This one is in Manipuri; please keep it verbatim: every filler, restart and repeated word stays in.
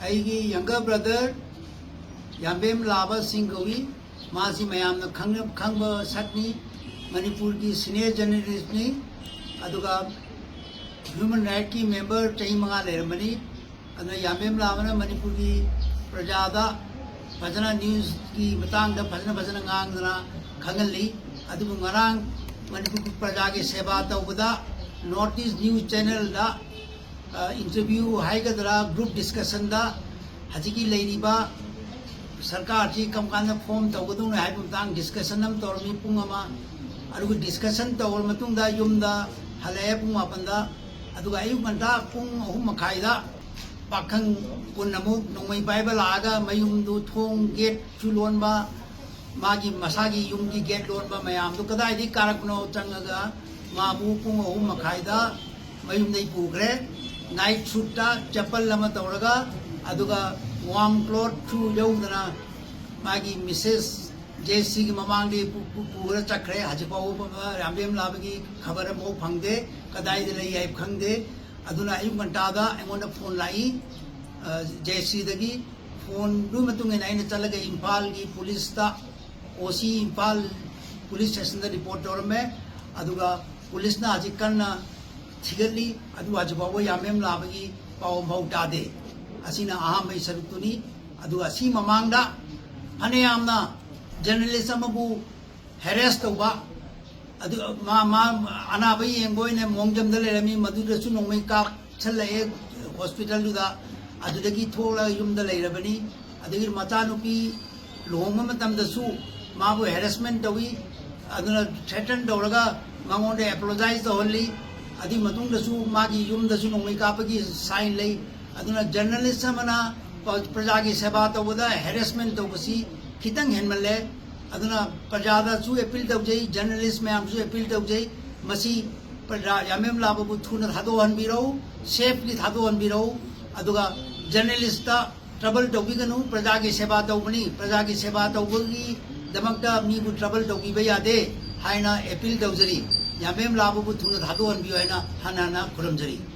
ꯑꯩꯒꯤ ꯌꯪꯒꯔ ꯕ꯭ꯔꯗꯔ ꯌꯥꯝꯕꯦꯝ ꯂꯥꯕ ꯁꯤꯡ ꯀꯧꯏ꯫ ꯃꯥꯁꯤ ꯃꯌꯥꯝꯅ ꯈꯪꯅ-, ꯈꯪꯕ ꯁꯛꯅꯤ, ꯃꯅꯤꯄꯨꯔꯒꯤ ꯁꯤꯅꯤꯌꯔ ꯖꯔꯅꯦꯂꯤꯁꯅꯤ꯫ ꯑꯗꯨꯒ ꯍ꯭ꯌꯨꯃꯦꯟ ꯔꯥꯏꯠꯀꯤ ꯃꯦꯝꯕꯔ ꯆꯍꯤ ꯃꯉꯥ ꯂꯩꯔꯝꯕꯅꯤ꯫ ꯑꯗꯨꯅ ꯌꯥꯝꯕꯦꯝ ꯂꯥꯕꯅ ꯃꯅꯤꯄꯨꯔꯒꯤ ꯄ꯭ꯔꯖꯥꯗ ꯐꯖꯅ ꯅ꯭ꯌꯨꯁꯀꯤ ꯃꯇꯥꯡꯗ ꯐꯖꯅ ꯐꯖꯅ ꯉꯥꯡꯗꯅ ꯈꯪꯍꯜꯂꯤ꯫ ꯑꯗꯨꯕꯨ ꯉꯔꯥꯡ ꯃꯅꯤꯄꯨꯔꯒꯤ ꯄ꯭ꯔꯖꯥꯒꯤ ꯁꯦꯕꯥ ꯇꯧꯕꯗ ꯅꯣꯔꯠ ꯏꯁ ꯅ꯭ꯌꯨꯁ ꯆꯦꯅꯦꯜꯗ, ꯑ, ꯏꯟꯇꯔꯚ꯭ꯌꯨ ꯍꯥꯏꯒꯗ꯭ꯔꯥ, ꯒ꯭ꯔꯨꯞ ꯗꯤꯁꯀꯁꯟꯗ ꯍꯧꯖꯤꯛꯀꯤ ꯂꯩꯔꯤꯕ ꯁꯔꯀꯥꯔꯁꯤ ꯀꯔꯝ ꯀꯥꯟꯗ ꯐꯣꯝ ꯇꯧꯒꯗꯧꯅꯣ ꯍꯥꯏꯕ ꯃꯇꯥꯡ ꯗꯤꯁꯀꯁꯟ ꯑꯃ ꯇꯧꯔꯝꯃꯤ ꯄꯨꯡ ꯑꯃ꯫ ꯑꯗꯨꯒ ꯗꯤꯁꯀꯁꯟ ꯇꯧꯔꯕ ꯃꯇꯨꯡꯗ ꯌꯨꯝꯗ ꯍꯜꯂꯛꯑꯦ ꯄꯨꯡ ꯃꯥꯄꯟꯗ꯫ ꯑꯗꯨꯒ ꯑꯌꯨꯛ ꯉꯟꯇꯥ ꯄꯨꯡ ꯑꯍꯨꯝ ꯃꯈꯥꯏꯗ ꯄꯥꯈꯪ ꯀꯨꯟ ꯑꯃꯨꯛ ꯅꯣꯡꯃꯩ ꯄꯥꯏꯕ ꯂꯥꯛꯑꯒ ꯃꯌꯨꯝꯗꯨ ꯊꯣꯡ ꯒꯦꯠꯁꯨ ꯂꯣꯟꯕ, ꯃꯥꯒꯤ ꯃꯁꯥꯒꯤ ꯌꯨꯝꯒꯤ ꯒꯦꯠ ꯂꯣꯟꯕ ꯃꯌꯥꯝꯗꯨ ꯀꯗꯥꯏꯗꯒꯤ ꯀꯥꯔꯛꯄꯅꯣ ꯆꯪꯉꯒ ꯃꯥꯕꯨ ꯄꯨꯡ ꯑꯍꯨꯝ ꯃꯈꯥꯏꯗ ꯃꯌꯨꯝꯗꯒꯤ ꯄꯨꯈ꯭ꯔꯦ꯫ ꯅꯥꯏꯠ ꯁꯨꯠꯇ ꯆꯦꯄꯜ ꯑꯃ ꯇꯧꯔꯒ, ꯑꯗꯨꯒ ꯋꯥꯔꯝ ꯀ꯭ꯂꯣꯠꯁꯨ ꯌꯧꯗꯅ ꯃꯥꯒꯤ ꯃꯤꯁꯦꯁ ꯖꯦ ꯁꯤꯒꯤ ꯃꯃꯥꯡꯗꯒꯤ ꯄꯨ-, ꯄꯨ-, ꯄꯨꯔ ꯆꯠꯈ꯭ꯔꯦ꯫ ꯍꯧꯖꯤꯛ ꯐꯥꯎꯕ ꯌꯥꯝꯕꯦꯝ ꯂꯥꯕꯒꯤ ꯈꯕꯔ ꯑꯃꯐꯥꯎ ꯐꯪꯗꯦ, ꯀꯗꯥꯏꯗ ꯂꯩ ꯍꯥꯏꯕ ꯈꯪꯗꯦ꯫ ꯑꯗꯨꯅ ꯑꯌꯨꯛ ꯉꯟꯇꯥꯗ ꯑꯩꯉꯣꯟꯗ ꯐꯣꯟ ꯂꯥꯛꯏ, ꯑ, ꯖꯦ ꯁꯤꯗꯒꯤ꯫ ꯐꯣꯟꯗꯨꯒꯤ ꯃꯇꯨꯡ ꯏꯟꯅ ꯑꯩꯅ ꯆꯠꯂꯒ ꯏꯝꯐꯥꯜꯒꯤ ꯄꯨꯂꯤꯁꯇ, ꯑꯣ ꯁꯤ ꯏꯝꯐꯥꯜ ꯄꯨꯂꯤꯁ ꯁ꯭ꯇꯦꯁꯟꯗ ꯔꯤꯄꯣꯔꯠ ꯇꯧꯔꯝꯃꯦ꯫ ꯑꯗꯨꯒ ꯄꯨꯂꯤꯁꯅ ꯍꯧꯖꯤꯛ ꯀꯟꯅ ꯊꯤꯒꯠꯂꯤ꯫ ꯑꯗꯨ ꯍꯧꯖꯤꯛ ꯐꯥꯎꯕ ꯌꯥꯝꯕꯦꯝ ꯂꯥꯕꯒꯤ ꯄꯥꯎ ꯑꯃꯐꯥꯎ ꯇꯥꯗꯦ꯫ ꯑꯁꯤꯅ ꯑꯍꯥꯟꯕꯒꯤ ꯁꯔꯨꯛꯇꯨꯅꯤ꯫ ꯑꯗꯨꯒ ꯑꯁꯤ ꯃꯃꯥꯡꯗ ꯐꯅꯌꯥꯝꯅ ꯖꯔꯅꯦꯂꯤꯁ ꯑꯃꯕꯨ ꯍꯦꯔꯦꯁ ꯇꯧꯕ, ꯑꯗꯨ ꯃꯥ, ꯃꯥ ꯑꯅꯥꯕ ꯌꯦꯡꯕ ꯑꯣꯏꯅ ꯃꯣꯡꯖꯝꯗ ꯂꯩꯔꯝꯃꯤ, ꯃꯗꯨꯗꯁꯨ ꯅꯣꯡꯃꯩ ꯀꯥꯞꯁꯜꯂꯛꯑꯦ ꯍꯣꯁꯄꯤꯇꯥꯜꯗꯨꯗ꯫ ꯑꯗꯨꯗꯒꯤ ꯊꯣꯛꯂꯒ ꯌꯨꯝꯗ ꯂꯩꯔꯕꯅꯤ꯫ ꯑꯗꯒꯤ ꯃꯆꯥꯅꯨꯄꯤ ꯂꯨꯍꯣꯡꯕ ꯃꯇꯝꯗꯁꯨ ꯃꯥꯕꯨ ꯍꯦꯔꯦꯁꯃꯦꯟ ꯇꯧꯏ, ꯑꯗꯨꯅ ꯊ꯭ꯔꯦꯇꯟ ꯇꯧꯔꯒ ꯃꯉꯣꯟꯗ ꯑꯦꯄꯣꯂꯣꯖꯥꯏꯁ ꯇꯧꯍꯜꯂꯤ꯫ ꯑꯗꯨꯒꯤ ꯃꯇꯨꯡꯗꯁꯨ ꯃꯥꯒꯤ ꯌꯨꯝꯗꯁꯨ ꯅꯣꯡꯃꯩ ꯀꯥꯞꯄꯒꯤ ꯁꯥꯏꯟ ꯂꯩ꯫ ꯑꯗꯨꯅ ꯖꯔꯅꯦꯂꯤꯁ ꯑꯃꯅ ꯄ-, ꯄ꯭ꯔꯖꯥꯒꯤ ꯁꯦꯕꯥ ꯇꯧꯕꯗ ꯍꯦꯔꯦꯁꯃꯦꯟ ꯇꯧꯕꯁꯤ ꯈꯤꯇꯪ ꯍꯦꯟꯃꯜꯂꯦ꯫ ꯑꯗꯨꯅ ꯄ꯭ꯔꯖꯥꯗꯁꯨ ꯑꯦꯄꯤꯜ ꯇꯧꯖꯩ, ꯖꯔꯅꯦꯂꯤꯁ ꯃꯌꯥꯝꯁꯨ ꯑꯦꯄꯤꯜ ꯇꯧꯖꯩ, ꯃꯁꯤ ꯄ꯭ꯔꯖꯥ ꯌꯥꯝꯕꯦꯝ ꯂꯥꯕꯕꯨ ꯊꯨꯅ ꯊꯥꯗꯣꯛꯍꯟꯕꯤꯔꯛꯎ, ꯁꯦꯐꯂꯤ ꯊꯥꯗꯣꯛꯍꯟꯕꯤꯔꯛꯎ꯫ ꯑꯗꯨꯒ ꯖꯔꯅꯦꯂꯤꯁꯇ ꯇ꯭ꯔꯕꯜ ꯇꯧꯕꯤꯒꯅꯨ, ꯄ꯭ꯔꯖꯥꯒꯤ ꯁꯦꯕꯥ ꯇꯧꯕꯅꯤ, ꯄ꯭ꯔꯖꯥꯒꯤ ꯁꯦꯕꯥ ꯇꯧꯕꯒꯤꯗꯃꯛꯇ ꯃꯤꯕꯨ ꯇ꯭ꯔꯕꯜ ꯇꯧꯕꯤꯕ ꯌꯥꯗꯦ ꯍꯥꯏꯅ ꯑꯦꯄꯤꯜ ꯇꯧꯖꯔꯤ꯫ ꯌꯥꯝꯕꯦꯝ ꯂꯥꯕꯕꯨ ꯊꯨꯅ ꯊꯥꯗꯣꯛꯍꯟꯕꯤꯌꯨ ꯍꯥꯏꯅ ꯍꯟꯅ ꯍꯟꯅ ꯈꯨꯔꯨꯝꯖꯔꯤ꯫